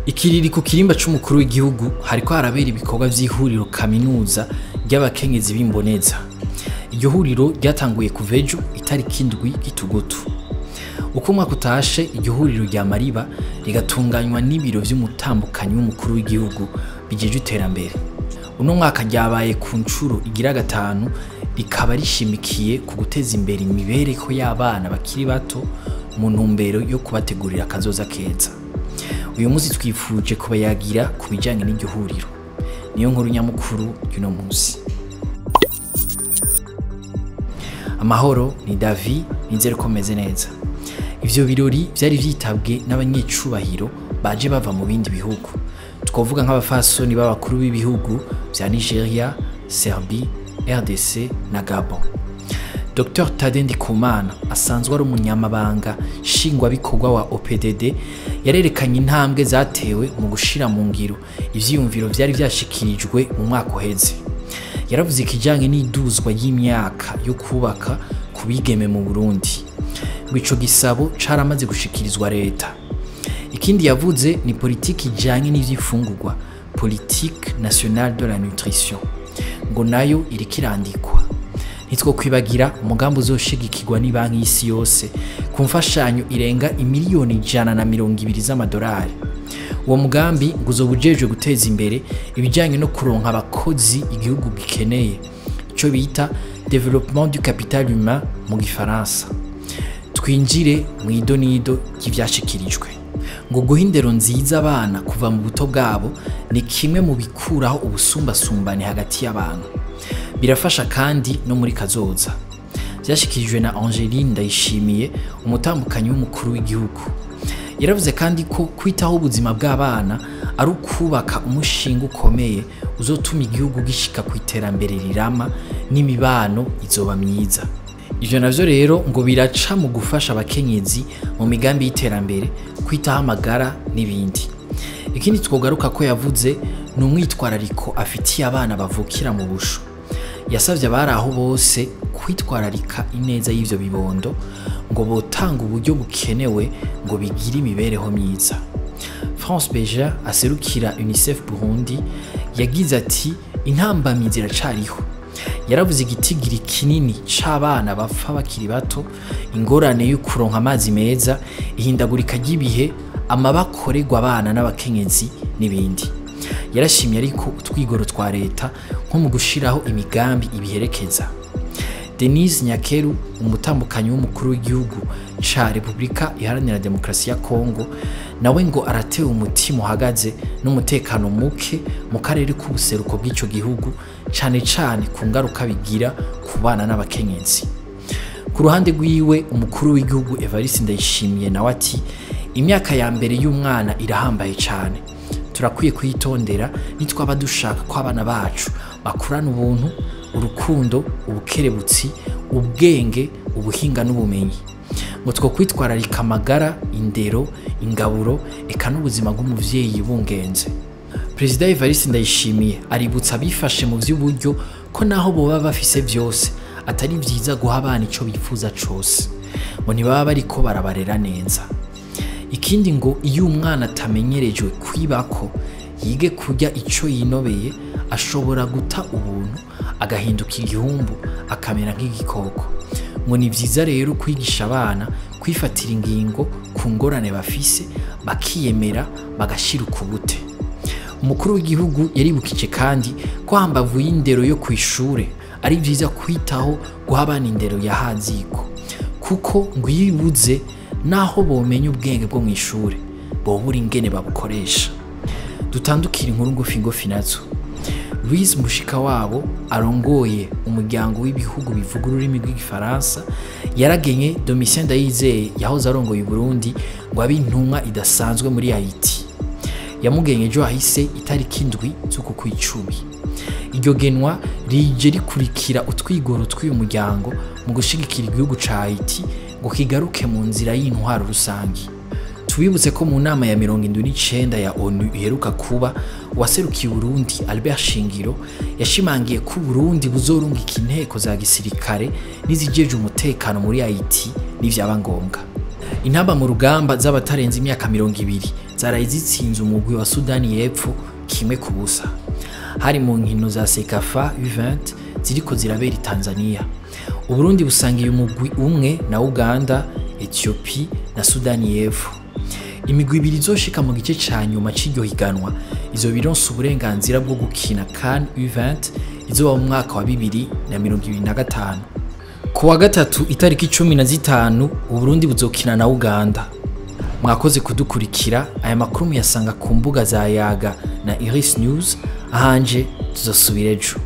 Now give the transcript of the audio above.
Ikiriri ku kirimba c'umukuru w'igihugu hariko harabera ibikorwa vy'ihuriro kaminuza ry'abakenyezi b'imboneza. Iryo huriro ryatanguye kuva ejo itariki 7 Gitugutu. Uko umwaka utashe, iryo huriro rya Mariba rigatunganywa n'ibiro vy'umutambukanyi w'umukuru w'igihugu bijejwe iterambere. Uno mwaka ryabaye ku ncuro igira 5, rikaba rishimikiye ku guteza imbere imibereho y'abana bakiri bato mu ntumbero yo kubategurira akazoza keza. Uyu munsi twifuje kubayagira ku bijanye n'iryo huriro. Niyo nkuru nyamukuru y'uno munsi. Amahoro ni Davi, nizere ko meze neza. Ivyo birori vyari vyitabwe n'abanyecubahiro baje bava mu bindi bihugu. Twovuga nk'abafasoni b'abakuru b'ibihugu vya Nigeria, Serbie, RDC na Gabon. Dr Tade Ndikumana asanzwe ari umunyamabanga nshingwabikorwa wa OPDD, yarerekanye intambwe zatewe mu gushira mu ngiro ivyiyumviro vyari vyashikirijwe mu mwaka uheze. Yaravuze ikijanye n'iduzwa y'imyaka yo kubaka ku bigeme mu Burundi. Ngo ico gisabo caramaze gushikirizwa leta. Ikindi yavuze ni politiki ijanye n'ivyifungurwa, politique nationale de la nutrition, ngo nayo iriko irandikwa. Nitwo kwibagira umugambi uzoshigikirwa n'ibanki y'isi yose ku mfashanyo irenga imiliyoni 120 z'amadolari. Uwo mugambi ngo uzoba ujejwe guteza imbere ibijanye no kuronka abakozi igihugu gikeneye, ico bita développement du capital humain mu gifaransa. Twinjire mu idonido ry'ivyashikirijwe. Ngo guha indero nziza abana kuva mu buto bwabo ni kimwe mu bikuraho ubusumbasumbane hagati y'abantu. Birafasha kandi no muri kazoza. Vyashikirijwe na Angeline Ndayishimiye, umutambukanyi w'umukuru w'igihugu. Yaravuze kandi ko kwitaho ubuzima bw'abana ari ukubaka umushinga ukomeye uzotuma igihugu gishika ku iterambere rirama n'imibano izoba myiza. Ivyo navyo rero ngo biraca mu gufasha abakenyezi mu migambi y'iterambere, kwitaho amagara n'ibindi. Ikindi twogaruka ko yavuze ni umwitwarariko afitiye abana bavukira mu busho. Yasavye abari aho bose kwitwararika ineza y'ivyo bibondo, ngo botanga uburyo bukenewe ngo bigire imibereho myiza. France Beja aserukira UNICEF Burundi yagize ati intambamyi ziracariho. Yaravuze igitigiri kinini c'abana bapfa bakiri bato, ingorane yo kuronka amazi meza, ihindagurika ry'ibihe, amabakorerwa abana n'abakenyezi n'ibindi. Yarashimye ariko utwigoro twa leta nko mu gushiraho imigambi ibiherekeza. Denise Nyakeru, umutambukanyi w'umukuru w'igihugu ca Republika Iharanira Demokarasi ya Kongo, nawe ngo aratewe umutima uhagaze n'umutekano muke mu karere k'ubuseruko bw'ico gihugu, cane cane ku ngaruka bigira ku bana n'abakenyezi. Ku ruhande rwiwe, umukuru w'igihugu Evariste Ndayishimiye nawe ati imyaka ya mbere y'umwana irahambaye cane. Turakwiye kuyitondera nitwaba dushaka ko abana bacu bakurana ubuntu, urukundo, ubukerebutsi, ubwenge, ubuhinga n'ubumenyi. Ngo two kwitwararika amagara, indero, ingaburo, eka n'ubuzima bw'umuvyeyi bungenze. Perezida Evariste Ndayishimiye aributsa abifashe mu vy'uburyo ko naho boba bafise vyose atari vyiza guha abana ico bifuza cose, ngo ntibaba bariko barabarera neza. Ikindi ngo iyo umwana atamenyerejwe kwibako yige kurya ico yinobeye, ashobora guta ubuntu agahinduka igihumbu akamera nk'igikoko. Ngo ni vyiza rero kwigisha abana kwifatira ingingo ku ngorane bafise, bakiyemera bagashira ukubute. Umukuru w'igihugu yaribukije kandi ko hambavu y'indero yo kw'ishure ari vyiza kwitaho guha abana indero ya haziko, kuko ngo iyo ibuze naho bomenya ubwenge bwo mw'ishure bobura ingene babukoresha. Dutandukira inkuru ngufi ngufi nazo. Louise Mushikawabo arongoye umuryango w'ibihugu bivuga ururimi rw'igifaransa yaragenye Domitien Ndayizeye yahoze arongoye Burundi ngo abe intumwa idasanzwe muri Haiti. Yamugenye ejo hahise itariki 7 z'uku kw'icumi. Iryo genwa rije rikurikira utwigoro tw'uyu muryango mu gushigikira igihugu ca Haiti ngo kigaruke mu nzira y'intwaro rusangi. Tubibutse ko mu nama ya 79 ya ONU iheruka kuba, uwaserukiye Burundi Albert Shingiro yashimangiye ko Burundi buzorungika inteko za gisirikare n'izijeje umutekano muri Haiti nivyaba ngombwa. Intamba mu rugamba z'abatarenze imyaka 20 zaraye zitsinze umugwi wa Sudani y'Epfo 1-0. Hari mu nkino za CECAFA U20 ziriko zirabera i Tanzania. Uburundi busangiye umugwi umwe na Uganda, Ethiopie na Sudani y'Epfo. Imigwi ibiri izoshika mu gice ca nyuma c'iryo higanwa izoba ironse uburenganzira bwo gukina CAN U20 izoba mu mwaka wa 2025. Ku wa gatatu itariki 15 Uburundi buzokina na Uganda. Mwakoze kudukurikira. Aya makuru muyasanga ku mbuga za Yaga na Iris News. Ahanje tuzosubira ejo.